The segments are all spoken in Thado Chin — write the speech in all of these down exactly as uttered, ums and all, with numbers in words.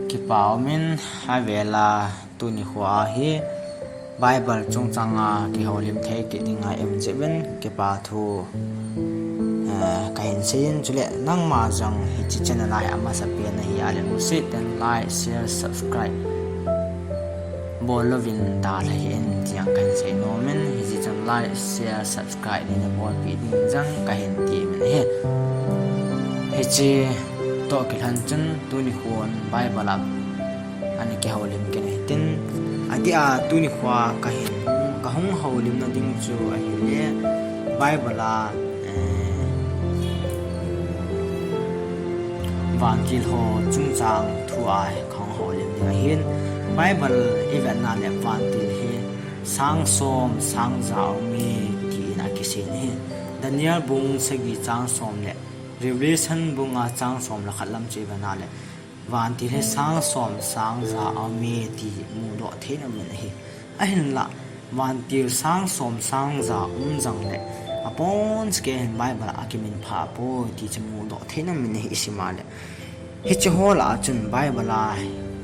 Kipa umin, avela tuni khoa hi Bible chungchanga kihoulim thei kit dinga i um jeh uvin kipa thu, eh, kahin seiyin, chule nangma jong hiche channel a hi amasapen nahi ahile lungset tah in like, share, subscribe bol louvin dalha hih in tia kahin sei nomin, hiche chun like, share, subscribe neina bolpeh ding jong kahin temin ahi. Hiche toh kilhon chun tuni khon Bible a ana kihoulim kit nahi tin, adeh a tuni khoa kahin, kahung houlimna ding chu ahile Bible a, eh, vantil ho chungchang thu a kahung houlim ding ahin. Bible i vetna le vantil hi sang som sang ja aume tin akisei in ahi. Daniel bung sagi chang som le Revelation bung nga chang som le khat lam chu i vetna le vantil hi sang som sang ja aume ti mudoh thei in aumin ahi. Ahinla vantil sang som sang ja um jongle abonchauva hin Bible a akiminphah poi ti chu mudoh thei in aumin ahi, i sim a le. Hiche ho lah a chun Bible a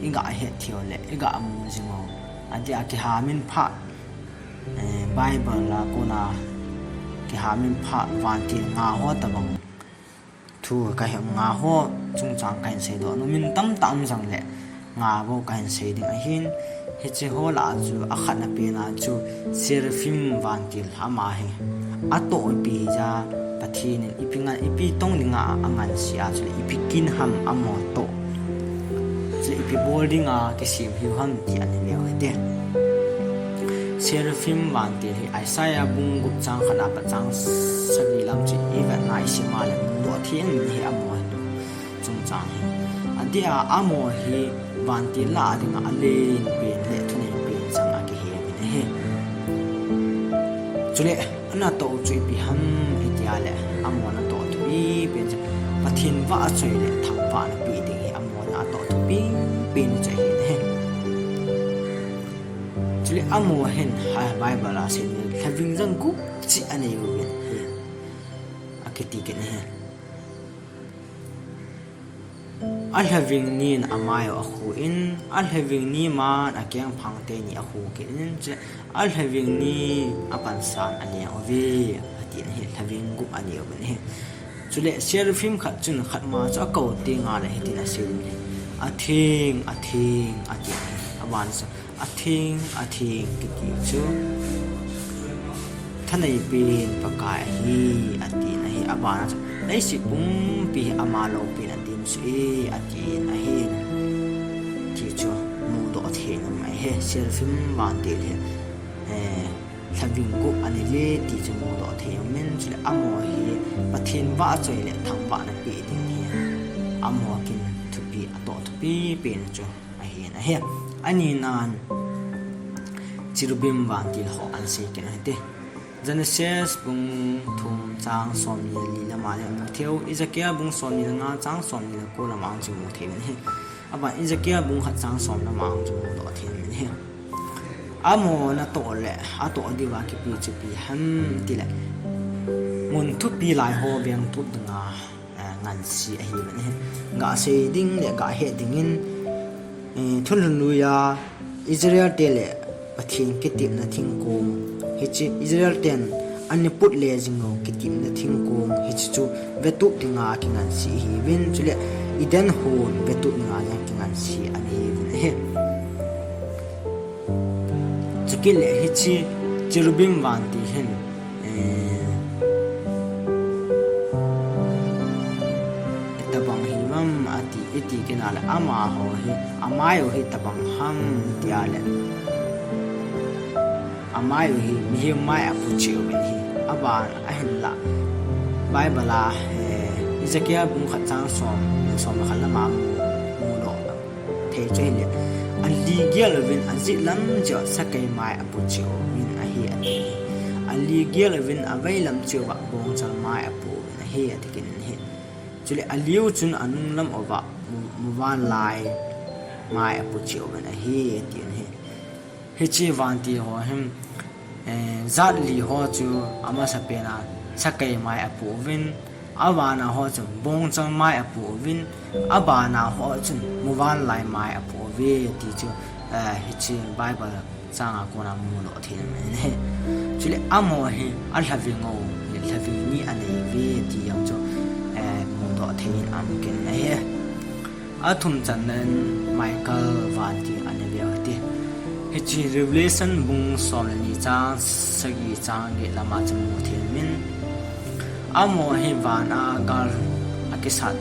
i gahet theiu le i gamu jingu, adeh a kihaminphah, eh, Bible a kona kihaminphah vantil nga ho tobang thu kahin, nga ho chungchang kahin seidoh nomin, tamtah um jongle nga bou kahin sei ding ahin. Hiche ho lah a chu akhatna pen a chu seraphim vantil ama hi atoh ipi hija Pathen in ipi ngan, ipi tong dinga angansea, chule ipi kin ham amaho toh, chule ipi bol dinga kisem hiu ham ti ana veu hite. Seraphim vantil hi Isaiah bung gup chang khat a pat chang sagi lam chu i vetna i sim a le mudoh thei in aumin ahi, amaho chungchang hi. Adeh a amaho hi vantil lah a dinga alen pen le thunei pen chang akihe uvin ahi. Chule anatoh chu ipi ham itia le, amaho natoh thupi pen chu Pathen vahchoi le thangvahna pe ding hi amaho natoh thupi pen chu ahi ahi. Chule amaho hin, ha, Bible a seina le lhaving jang gup cheh anei uvin ahi, akiti kit in ahi. Alhaving ni in amai u akhu in, alhaving ni man akengphang teni akhu kit in, chule alhaving ni apansan aleng uve, atin ahi, lhaving gup anei uvin ahi. Chule seraphim khat chun khat ma chu akou tengle hitin asei in ahi, "Atheng, atheng," atin ahi. Aban chu, "Atheng, atheng," kiti chu thanei pen Pakai ahi, atin ahi. Abana chu, "Leiset pumpi hi ama loupi in adimsu e," atin ahi. Ti chu mudoh thei in aum ahi, seraphim vantil hi, eh, lhaving gup anei uve ti chu mudoh thei in aumin, chule amaho hi Pathen vahchoi le thangvahna pe ding hi amaho kin thupi, atoh thupi pen chu ahin ahi. Anina in cherubim vantil ho ana sei kit u hite. Genesis bung thum chang somni le li lam a le mu theiu, Ezekiel bung somni le nga chang somni le ko lam a chu mu thei uvin ahi. Aban Ezekiel bung khat chang som lam a chu mudoh thei uvin ahi. Amaho natoh le atoh diuva kipe chu ipi ham tile, mun thupi lai ho vengtup dinga, eh, ngansi ahiuvin ahi. Gasei ding le gahet dingin, eh, thulhun lui a Israel te le Pathen kitepna thingkong, hiche Israel ten ana put le jing u kitepna thingkong hiche chu vetup dinga kingansi ahiuvin, chule Eden hon vetup dinga jong kingansi ana hiuvin ahi. Chukit le hiche cherubim vantil hin, eh, itobang hiuvem ati, iti kit na le amaho hi, amai u hi itobang ham tia le, amai u hi mihem mai apu cheh uvin ahi. Aban ahinla Bible a, eh, Ezekiel bung khat chang som, som le khat lam a mu, mudoh thei chu ahile, ali gel uvin ajet lam cheh u sakai mai apu cheh uvin ahi, ati. Ali gel uvin avei lam cheh uva bongchal mai apu uvin ahi, ati kit in ahi. Chule ali u chun anung lam uva mu, muvanlai mai apu cheh uvin ahi, ati in ahi. Hiche vantil ho hin, eh, jat li ho chu amasapen a sakai mai apu uvin, Avana ho chun bongchal mai apoh uvin, abana ho chun muvanlai mai apoh uve ti chu, eh, hiche Bible changa kona mudoh thei in ahi. Chule amaho hi alhaving ho, lhaving ni anei uve ti jong chu, eh, mudoh thei in aum kit in ahi. Athum channa in Michael vantil ana veu hite. Hiche Revelation bung som le ni chang sagi chang get lama chu mu thei in, amaho hi vana gal akisat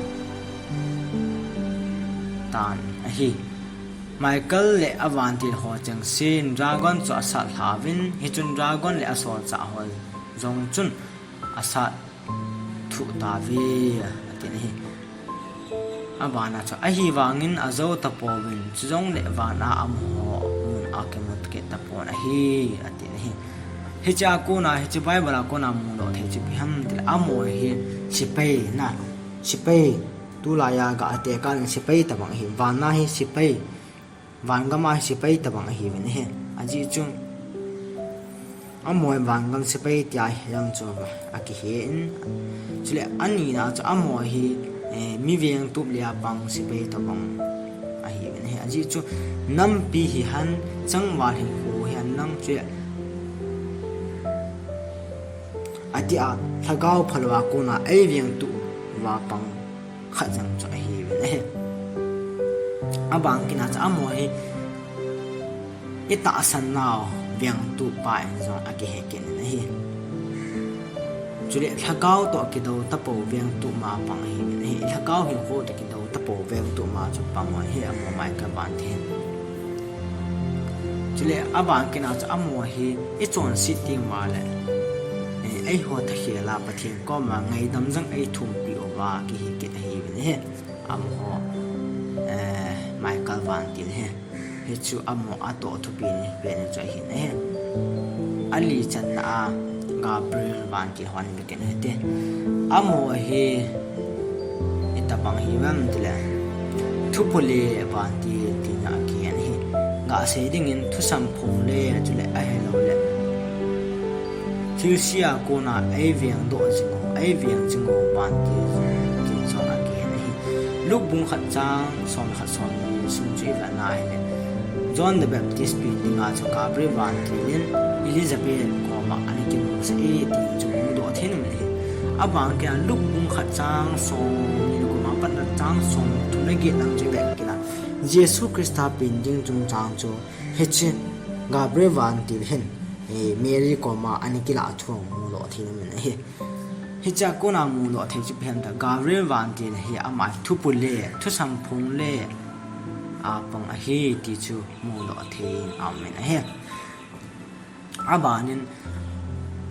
tan ahi. Michael le avantil ho chengse in dragon chu asat lha uvin, hichun dragon le asolchah ho jong chun asat thuh tauve, atin ahi. Abana chu, ahivangin ajou tapouvin, chujongle vana amaho mun a kimu kit tapon ahi, atin ahi. Hichea kona, hiche Bible a kona mudoh thei chu ipi ham itile, amaho hi sepai na, sepai, tulaiya gah tekah in sepai tobang ahi, vana hi sepai, vangam a hi sepai tobang ahiuvin ahi. Ajeh chu, amaho hi vangam sepai tia hi jong chu akihen, chule anina chu amaho hi, eh, mi vengtup le apang sepai tobang ahiuvin ahi. Ajeh chu nampi hihen, changval hinkho hihen lang chu, atia lhagao phalouva kona eivengtup uva pang khat jong chu ahiuvin ahi. Abang kit a chu amaho hi itahsan nau vengtup pa in jong akihe kit in ahi. Chule lhagao toh kidou tapou vengtup ma pang ahiuvin ahi. Lhagao hinkho toh kidou tapou vengtup ma chu pang u ahi, amaho Michael vantil hin. Chule abang kit a chu amaho hi ichonset teng uva le, eh, eiho thakhel a Pathen koma ngaidam jong eithumpeh uva kihi kit ahiuvin ahi. Amaho, eh, Michael vantil hi. Hichu amaho atoh thupi ni pen chu ahin ahi. Ali channa a Gabriel vantil ho ana ve kit u hite. Amaho hi itobang hiuvem itile, thupule vantil tina akihen ahi. Gasei dingin thusam phongle, chule ahiloule thilse a kona eivengdoh jing u, eiveng jing u vantil tin jong akihen ahi. Luke bung khat chang som le khat, som le ni sung chu ivet na ahile, John the Baptist pen dinga chu Gabriel vantil in Elizabeth koma ana kimusah e ti chu mudoh thei in aum in ahi. Abang kit a Luke bung khat chang som le ni le gup a pat a chang somthum le get lang chu ivet kit a, Jesu Christa pen ding chungchang chu hiche Gabriel vantil hin, eh, Mary koma ana kilah thu mudoh thei in aum in ahi. Hichea kona mudoh thei chu ipi ham itile, Gabriel vantil hi ama thupule, thusam phongle apang ahi ti chu mudoh thei in aum in ahi. Abanin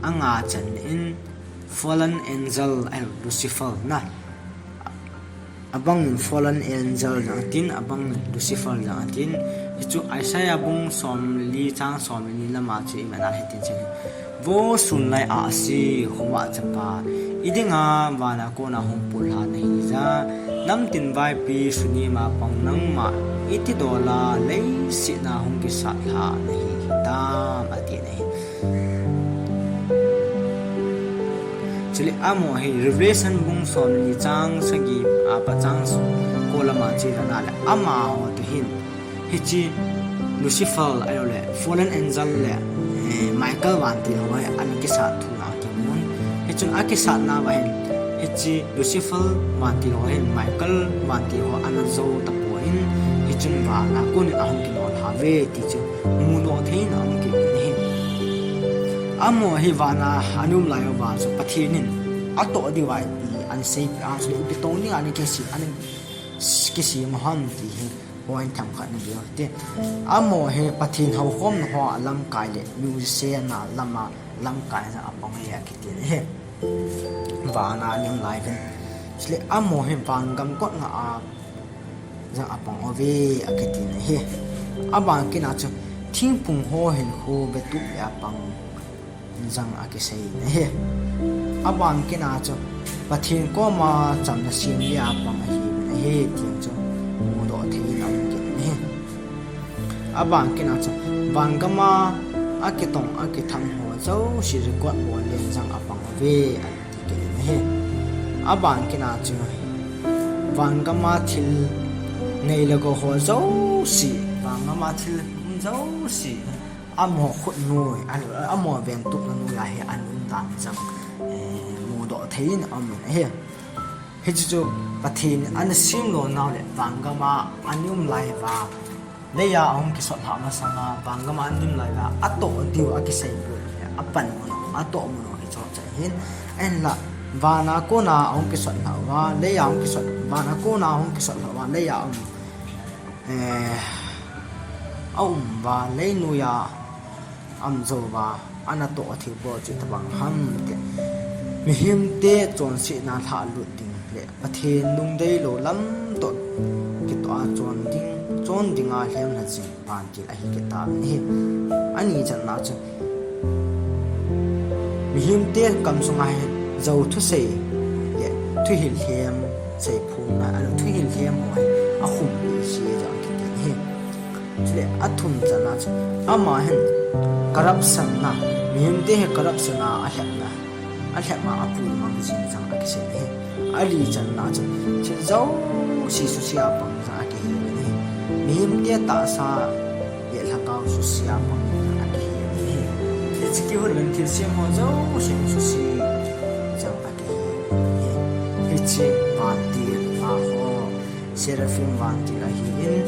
anga channa in fallen angel, ahiloule Lucifer na. Abangin fallen angel jong atin, abangin Lucifer jong atin. Hichu Isaiah bung som le li chang som le ni lama chu ivet na hitin chu, Vo sunlai ahsi, Jehovah chapa, idinga vana kona hung pullha nahija, namtin vaipi sunim a pang nangma iti dola leiset a hung kisat lha nahi hitam, atin ahi. Chule amaho hi Revelation bung som le ni chang sagi a pat chang ko lama chu ivet na le, amaho toh hin hiche Lucifer ahiloule fallen angel le, eh, Michael vantil ho hi ana kisat thu jong akimun. Hichun akisatna uva hin hiche Lucifer vantil ho hin Michael vantil ho ana jou tapon, hichun vana konin ahung kinol lhauve ti chu mudoh thei in aum kit in ahi. Amaho hi vana ana um lai uva chu Pathen in atoh diuva ipi ana seipeh a, chule ipi tong dinga ana kisem, ana kisem u ham ti hi point themkhat ana veu hite. Amaho hi Pathen houkhomna hoa lamkai le musician a lama lamkai jong apang e akitin ahi. Vana ana um lai uvin. Chule amaho hi vangam kotna a jong apang uve akitin ahi. Abang kit a chu thingphung ho hinkho vetup le apang jong akisei in ahi. Abang kit a chu Pathen koma chamna sem le apang ahiuvin ahi ti chu mudoh thei in aum kit in ahi. Abang kit a chu vangam a akitong akithang ho jouse record bol le jong apang uve ati kit in ahi. Aban kit na chu, vangam a thil nei le gou ho jouse, vangam a thil um jouse, amaho khutnoi, a, amaho vengtupna noi a hi ana um dan jong, eh, mudoh thei in aum in ahi. Hiche chu Pathen in ana semlou nau le vangam a ana um lai uva, lei a ahung kisot lhah masang a, vangam a ana um lai uva, atoh diu akisei poi, apan mun u, atoh mun u hi chu chu ahin, ahinla, van a kona ahung kisot lhah uva, lei a ahung kisot, van a kona ahung kisot lhah uva, lei a um, eh, aum uva, leinoi a aum jou uva, ana toh thei bou chu itobang ham ti. Mihemte chonsetna lhahlut ding le Pathen lungdeilou lam toh kitoh a chon ding, chon dinga lhemlha jing vantil ahi kit tauvin ahi. Ani channa chu, mihemte gamsunga hi jou thusei le thuhil lhem seiphongna, ahilou thuhil lhem ho hi akhumpi se jong kiti ahi. Chule athum channa chu, ama hin corruption na, mihemte hi corruption a alhepna, alhep a apuimang jing jong akisei ahi. Ali channa chu, thil jouse suse a pang jong akihe ahi. Mihemte tahsa le lhagao suse a pang jong akihe ahi. Hiche kihon lhon thilsem ho jouse suse jong akihe ahi. Hiche vantil nga ho, Seraphim vantil ahin,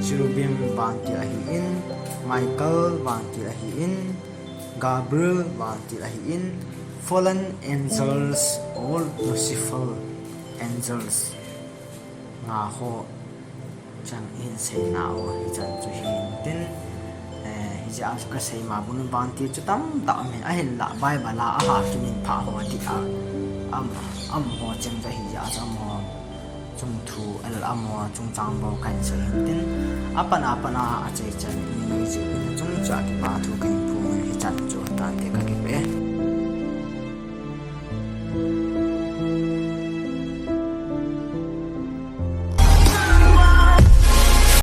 Cherubim vantil ahin, Michael vantil ahin, Gabriel vantil ahin, fallen angels or Lucifer angels nga ho chan ihin seina u hichan chu hintin, eh, hijeh a chu kasei ma bangin vantil chu tamtah um in, ahinla Bible a ahakimin pha ho dih a, am, amaho cheng chu ahijeh a chu amaho chungthu, ahilou amaho chungchang bou kahin sei hintin, apan apan a achaichan inei jeh in achung cheh a kipa thu kahin phongin hichan chu tante ka